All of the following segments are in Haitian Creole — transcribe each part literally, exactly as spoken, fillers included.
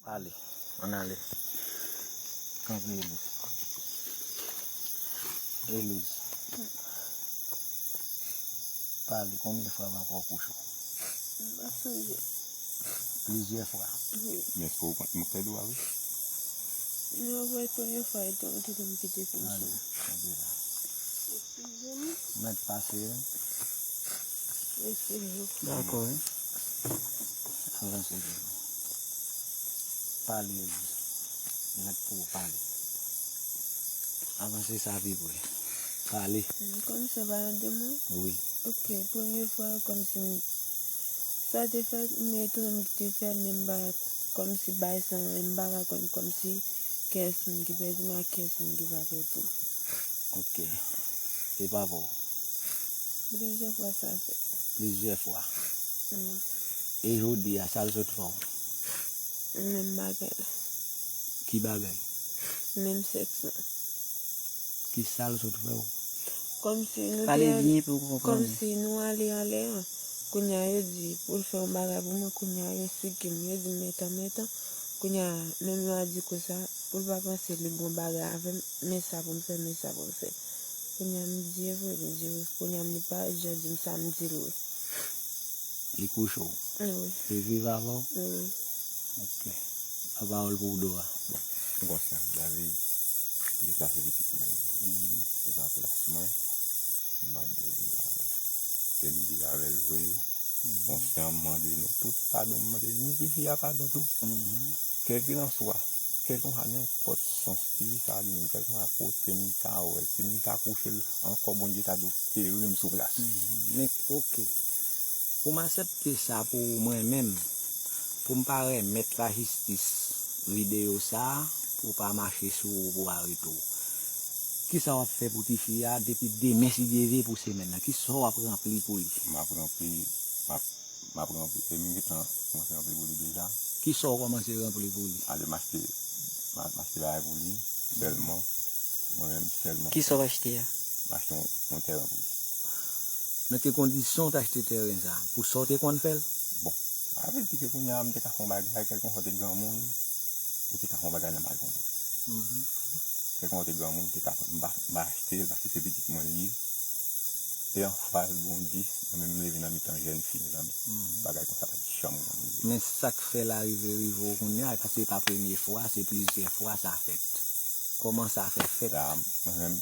Pale. Ann ale. Kanpe, Elouz. Elouz. Pale, konbyen fwa papa w kouche w? M pa sonje. Plizyè fwa? Wi. Men èske w konn, m fè dwa wi? Non, pou premye fwa, etan m kite m kite fini. Ale, kanpe la. Eskize m. Mèt pase, wi. Eskize m. Dakò, wi. Avanse, Elouz. Pale, Elouz. Mèt pou w pale. Avanse sa pi pre. Pale. Kòmsi se pa yon demon? Wi. Ok, premye fwa, kòmsi m, sa te fèt, m retounen m kite fè l, men m pa, kòmsi bay sa, m pa ka konn, kòmsi kiyès moun ki pèdi m ak kiyès moun ki pa pèdi m. Ok. E papa w? Plizyè fwa sa fèt. Plizyè fwa. Mm. E jodi a, sa l sot fè w? Menm bagay la. Ki bagay? Menm sèks la. Ki sa l sot fè w? Kòmsi nou te Pale al-, byen pou w konprann. Kòmsi nou ale anlè an. Kounye a yo di pou l fè yon bagay pou mwen, kounye a yo sigi m, yo di m metan, metan. Kounye a, menm yo a di konsa, pou l pa panse li gon bagay avè m, men sa pou m fè, men sa pou m fè. Kounye a m di e vre, li di wi. Kounye a m li pa jan di m sa, m di l wi. Li kouche w? Wi. Li viv avè w? Wi. Ok. Lapawòl pou w, Dora. Bon, m konsyan, David, pitit la se pitit mwen li ye. Mhm. E pa plas mwen, m pa t dwe viv avè l. E m viv avè l vre, mhm, konsyan, m mande nou tout padon, m mande ni tifi a padon tou. Mhm. Kèlkelanswa, kèlkelanswa nenpòt sans tifi sa li menm, kèlkelanswa kote m ta wè l, si m ta kouche l ankò, Bondye ta dwe fere m sou plas. Mhm. Men, ok. Pou m aksepte sa pou mwen menm, pou m pa remèt lajistis videyo sa a, pou w pa mache sou ou, pou w arete w. Kisa w ap fè pou tifi a depi demen, si Dye vle, pou semèn nan? Kisa w ap ranpli pou li? M ap ranpli, m ap, m ap ranpli, e m gentan kòmanse ranpli pou li deja. Kisa w kòmanse ranpli pou li? Ale, m achte, m a-, m achte bagay pou li, sèlman, mwen menm sèlman. Kisa w achte a? M achte yon, yon tèren pou li. Nan ki kondisyon w t achte tèren sa a? Pou sa w te konn fè l? Bon, sa vle di ke kounye a m te ka fè yon bagay, kèlkeswa w te granmoun, ou te ka fè yon bagay nan mal konprann. Mhm. Kèlkeswa w te granmoun, ou te ka fè, m pa, m pa achte l paske se pitit mwen li ye. E anfas, Bondye, mwen menm m leve nan mitan jèn fi, mezanmi. Mhm. Bagay konsa pa t janm rive. Men sa k fè l arive, rive w kounye a, paske se pa premye fwa, se plizyè fwa sa fèt. Kòman sa fè fèt? La, mwen menm,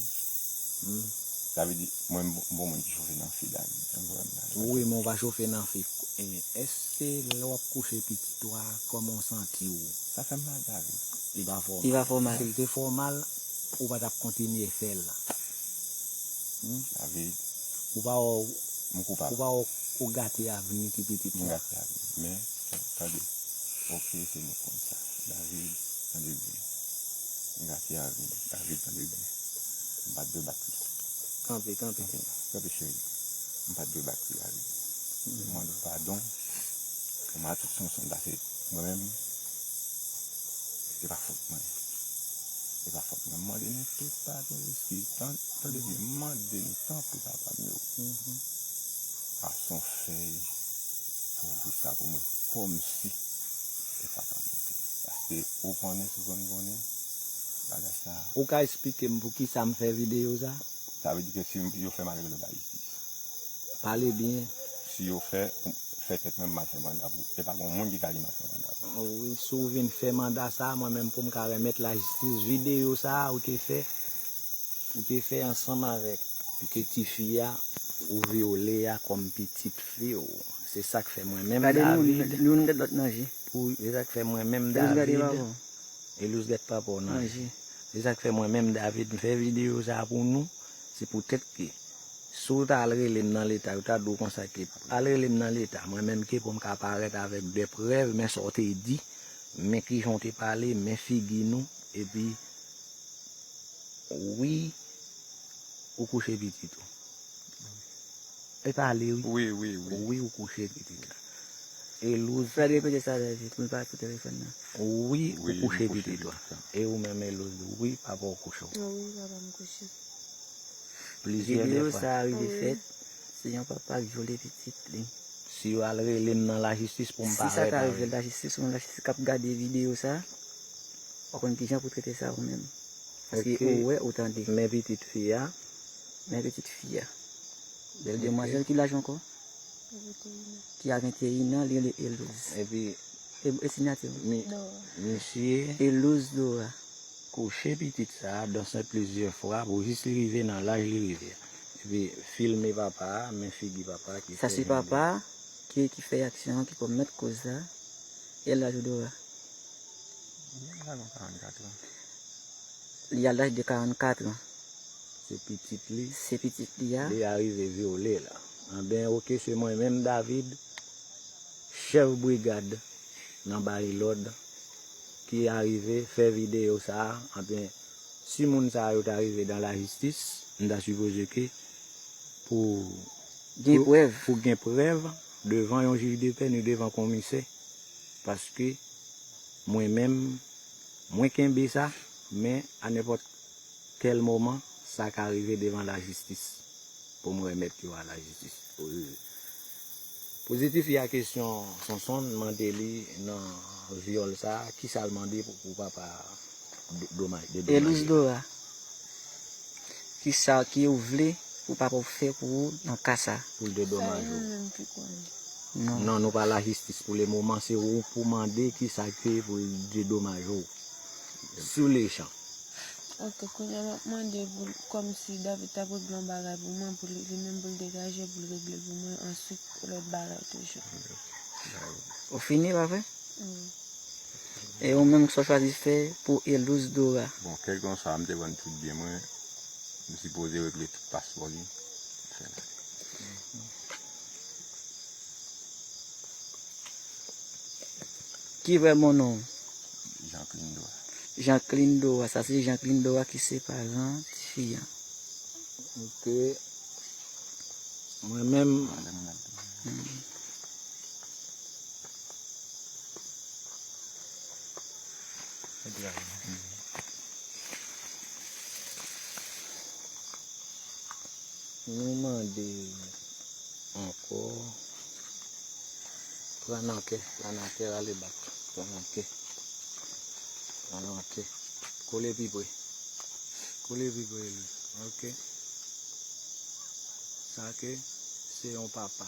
hmm, sa vle di, mwen, m bon, m bon moun ki chofe nan fi, David, jan m di w la. Wi, men w pa chofe nan fi. E, èske lè w ap kouche pitit ou a, kòman w santi w? Sa fè m mal, David. Li pa fè w mal. Li pa fè w mal. Si l te fè w mal, ou pa t ap kontinye fè l. Hmm? David. Ou pa wè w, m koupab. Ou pa wè w, ou gate avni ti pitit la. M gate avni. Men, tande. Ok, se nou konn sa. David, tande byen. M gate avni. David, tande byen. M pa t dwe bat li. Kanpe, kanpe. Kanpe, kanpe, cheri. M pa t dwe bat li, David. M mande w padon. M a tout sou m, paske mwen menm, se pa fòt mwen. Se pa fòt mwen. M mande nou tout padon, eskiz. Tan-, tande byen, m mande nou, tanpri, papa m yo. Mhm. Fason fèy pou ouvri sa pou mwen, kòmsi se papa m te. Paske ou konnen, si w konn konnen, bagay sa. Ou ka eksplike m poukisa m fè videyo sa? Sa vle di ke si yo fè m al rele lajistis. Pale byen. Si yo fè, fè tèt mwen m al fè manda pou, e pa gon moun ki ka di m al fè manda pou. Wi, si w vin fè manda sa, mwen menm pou m ka remèt lajistis videyo sa a ou te fè, ou te fè ansanm avèk ke tifi a ou vyole a kòm pitit fi w. Se sa k fè mwen menm David. Gade nou, nou gade lòt nan je. Pou, se sa k fè mwen menm David. Gade papa w. Elouz gade papa w nan je. Se sa k fè mwen menm David, m fè videyo sa a pou nou. Se poutèt ke si w ta al rele m nan leta, yo ta di w konsa ke al rele m nan leta, mwen menm ke pou m ka parèt avèk de prèv, men sa w te di, men kijan w te pale, men figi nou, epi wi, ou kouche pitit ou. E pale wi. Wi, wi, wi. Wi, ou kouche pitit la. Elouz. Fè l repete sa, David, pou l pa sou telefòn nan. Wi, ou kouche pitit la. E ou menm, Elouz, wi, papa w kouche w. Wi, papa m kouche. Plizyè fwa. Videyo sa a rive fèt, se yon papa k vyole pitit li. Si yo al rele m nan lajistis pou m parèt avè l. Si sa ta rive lajistis, ou menm lajistis k ap gade videyo sa, w a konn kijan pou trete sa ou menm. Paske ou wè, ou tande. Men pitit fi a. Men pitit fi a. Bèl demwazèl, ki laj ankò? Ki a venteyen an, li rele Elouz. Epi e, e sinyati w? Misye Elouz Dora. Kouche pitit sa a dans plizyè fwa pou jis li rive nan laj li rive a. Epi filme papa a, men figi papa a ki fè jan de. Sa se papa a ki, ki fè aksyon an, ki komèt koz la. E laj ou Dora? Li a laj de karannkat an. Li a laj de karannkat an. Se pitit li. Se pitit li a. Li arive vyole l. Anben, oke, se mwen menm, David, chèf brigad nan bay lòd, ki arive fè videyo sa a. Anben, si moun sa yo ta rive dan lajistis, m ta sipoze ke pou gen prèv, pou gen prèv devan yon jij de pè ni devan komisè, paske mwen menm, mwen kenbe sa, men a nenpòt kèl moman, sa ka rive devan lajistis pou m remèt yo a lajistis. Pou, pou tifi a kesyon Sonson mande li nan vyòl sa, kisa l mande pou, pou papa do-, domaj, dedomaje? Elouz Dora, kisa ki ou vle pou papa w fè pou ou nan ka sa? Pou l dedomaje w. Sa e nou menm ki konnen. Non. Non, nou pa lajistis pou le moman, se ou pou mande kisa ke pou l dedomaje w. Sou lechan. Ok, kounye a m ap mande pou l, kòmsi David t ap regle yon bagay pou mwen, pou li, li menm pou l degaje, pou l regle l pou mwen, answit, lòt bagay toujou. Ou fini, pa vre? Wi. E ou menm, sa w chwazi fè pou Elouz Dora? Bon, kèlkanswa, m te konn tout byen mwen, m sipoze regle tout paspò li, fè l ale. Ki vrè bon non w? Jean Clindo a. Jean Clindo a, sa se Jean Clindo a ki se paran tifi an. Ok. Mwen menm. Nou mande ankò. Pran nan kè, pran nan kè, rale bak. Pran nan kè. Pran nan kè. Kole pi pre. Kole pi pre, Louis. Ok. Sa ke se yon papa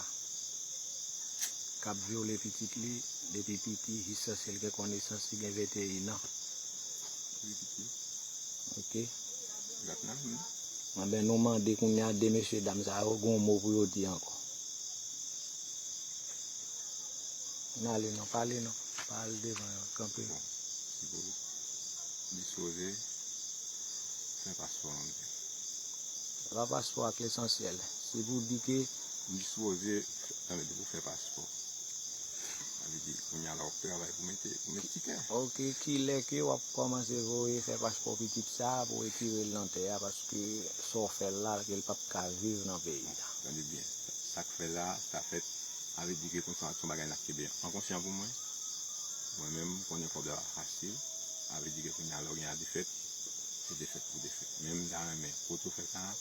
k ap vyole pitit li depi piti jiskaske l gen konesans li gen venteyen an. Wi, piti. Ok. Anben, nou mande kounye a de mesye dam sa yo gen yon mo pou yo di ankò. N ale non, pale non. Pa al devan yo, kanpe. Bon, si pou dispoze fè paspò an. Se pa paspò a k lesansyèl. Se pou di ke m dispoze, tande, pou fè paspò. Sa vle di, kounye a la w ap travay pou mete, pou met tikè. Ok, kilè ke w ap kòmanse voye fè paspò pitit sa a pou retire l nan tè a, paske sa w fè l la, ke l p ap ka viv nan peyi a? Tande byen, sa k fè la, sa fèt, sa vle di ke konsa, se yon bagay n ap kenbe an konsyan pou mwen. Mwen menm, m konnen kòb la pa fasil, sa vle di ke kounye a, lè w gen a defèt, se defèt pou defèt. Men m ta renmen, kote w fè sa a,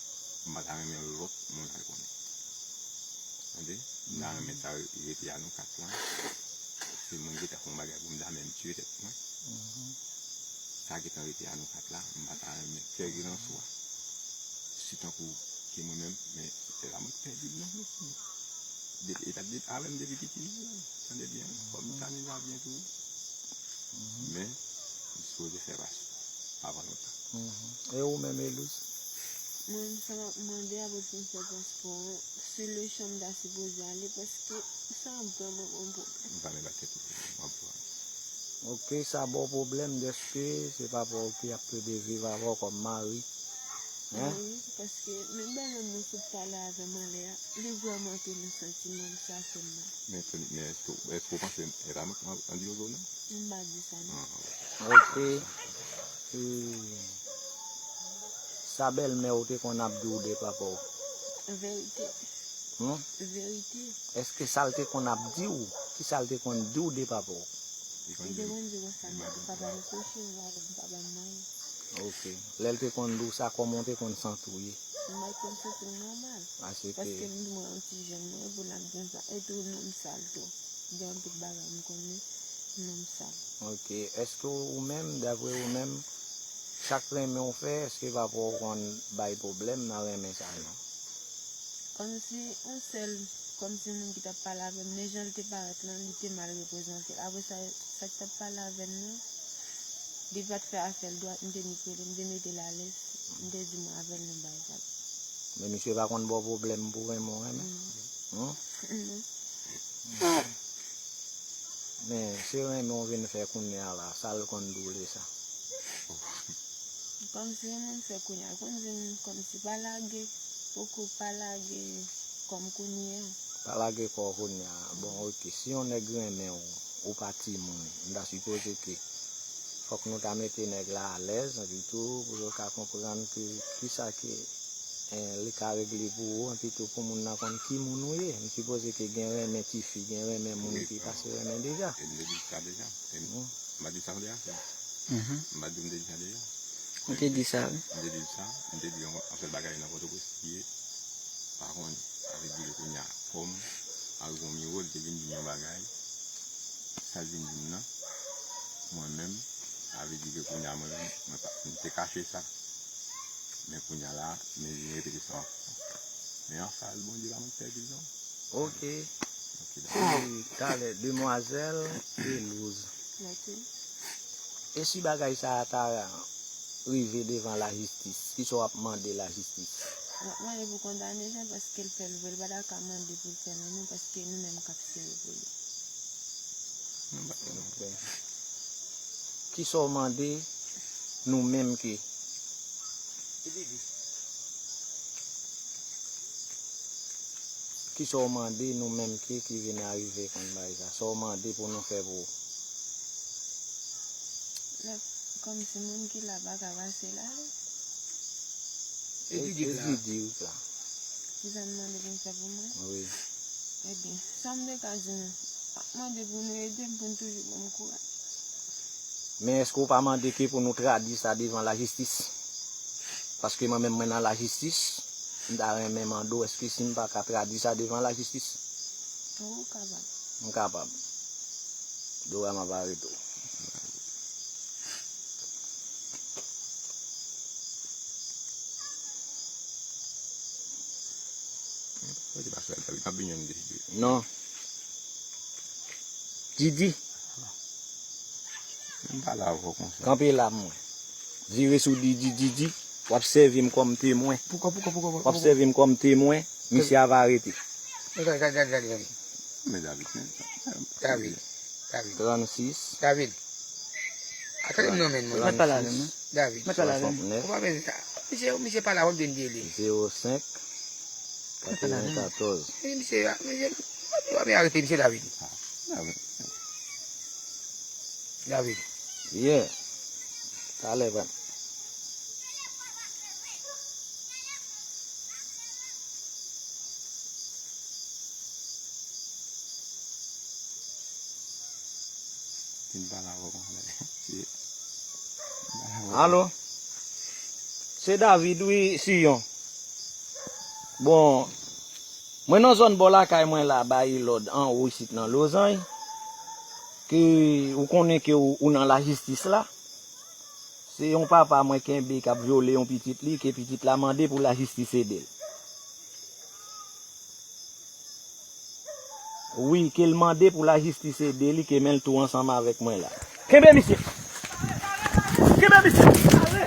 m pa ta renmen lòt moun al konnen. Tande? M ta renmen sa rete a nou kat lan. Se moun ki ta fè yon bagay pou m ta menm tiye tèt mwen. Sa gentan rete a nou kat la, m pa ta renmen kèlkelanswa. Si tankou ke mwen menm, men se la mwen pèdi l nan. Depi, e pa t depi avè m depi piti, tande byen, fò m tande sa byen tou. Men, m dispoze fè paspò avan lontan. E ou menm, Elouz? Mwen menm, sa m ap mande a pou l fin fè paspò an, se lechan m ta sipoze ale, paske sa ap vrèman ban m pwoblèm. M pa menm ba tèt ou pwoblèm, m ap pran. Ok, sa ba w pwoblèm dèske se papa w ki ap plede viv avè w kòm mari. Hein? Wi, paske menm bèlmè m nou sot pale avè m anlè a, li vrèman te nan santiman m sa sèlman. Men, men èske, èske w panse e pa mwen k ap andilozo non? M pa di sa non. Ah, ok. Ok. E sa bèlmè w te konn ap di w de papa w? Verite. Hmm? Verite. Èske sa l te konn ap di w? Kisa l te konn di w de papa w? Li te konn di konsa, papa m kouche, m pa, m pa ba m manje. Ok. Lè l te konn di w sa, kòman w te konn santi w ye? M pa t konn santi m nòmal. Paske m di mwen yon ti jèn mwen, epi l ap di m sa. E tou, nonm sal tou. Gen anpil bagay m konnen, nonm sal. Ok. Èske ou menm, daprè ou menm, sa k renmen w fè, èske papa w konn bay pwoblèm nan renmen sa a, non? Kòmsi yon sèl, kòmsi moun ki t ap pale avè m, men jan l te parèt lan, li te mal reprezante l. Apre sa, sa k t ap pale avè m nan, li pa t fè afè l dwat, m te ni k rele, m te mete l alèz, m te di mwen avè l nan bay sa. Men misye pa konn ba w pwoblèm pou renmen w renmen? Non. Men se renmen w vin fè kounye a la, sa l konn di w de sa? Kòmsi renmen m fè kounye a, l konn di m kòmsi pa lage, poko pa lage kò m kounye a. Pa lage kò w kounye a. Bon, ok, si yon nèg renmen w, ou pa timoun, m ta sipoze ke fòk nou ta mete nèg la alèz, epi tou, pou yo ka konprann ke kisa ke eh, li ka regle pou ou, epi tou pou moun nan konn ki moun ou ye. M sipoze ke gen renmen tifi, gen renmen moun ki pase renmen deja. E m te di sa deja. E m, m pa di sa deja? M pa di m te di sa deja? Ou te di sa, wi. M te di sa, m te di yon, yon sèl bagay nan Pòtoprens li ye. Pa konn, sa vle di ke kounye a, kòm, ak Romero, li te vin di m yon bagay, sa l vin di m nan, mwen menm, sa vle di ke kounye a, mwen menm, mwen pa, m te kache sa. Men kounye a la, men vin repete sa ankò. Men anfal, Bondye pa mank fè pil non. Ok. Ok, dakò. Epi talè, demwazèl Elouz. Mèsi. E si bagay sa a ta rive devan lajistis, kisa w ap mande lajistis? M ap mande pou kondane Jean paske l fè l vre, l pa ta ka mande pou l fè nan nou paske nou menm k ap sere pou li. Ok. Kisa w mande nou menm ke Kisa w mande nou menm ke ki vin arive konn bagay sa? Sa w mande pou nou fè pou ou? Lè, kòmsi moun ki la pa ka pase la. E, e Didi k la. Didi k la. Kisa n mande pou n fè pou mwen? Wi. Ebyen, sa m te ka di nou, m ap mande pou nou ede m, pou n toujou ban m kouraj. Men èske w pa mande ke pou nou tradui sa devan lajistis? Paske mwen menm mwen nan lajistis, m ta renmen mande w èske si m pa ka tradui sa devan lajistis? Wi, ou kapab. M kapab. Dora m ap arete w. Non. Didi. Kanpe la mwen. Vire sou Didi, Didi. W ap sèvi m kòm temwen. Poukò, poukò, poukò, poukò? W ap sèvi m kòm temwen. Misye ava arete. Gade, gade, gade, gade, gade. Men David, men. David. David. Trannsis. David. Atande non men mwen. Mèt pale avè m, wi. David. Mèt pale avè m. Ou pa bezwen sa. Misye, misye pale avè m, m te di li. Zewo senk, katrevenkatòz. Misye, misye, misye, misye arete misye David. David. Yeah. Talè, frè m. Vin pale avè w konsa. Alo? Se David, wi, Siyon. Bon, mwen nan zòn bò lakay mwen la, bay lòd anwo isit nan Lozany, ke ou konnen ke ou, ou nan lajistis la. Se yon papa mwen kenbe k ap vyole yon pitit li, ke pitit la mande pou lajistis ede l. Wi, ke l mande pou lajistis ede li, ke men l tou ansanm avèk mwen la. Kenbe misye! Kenbe misye!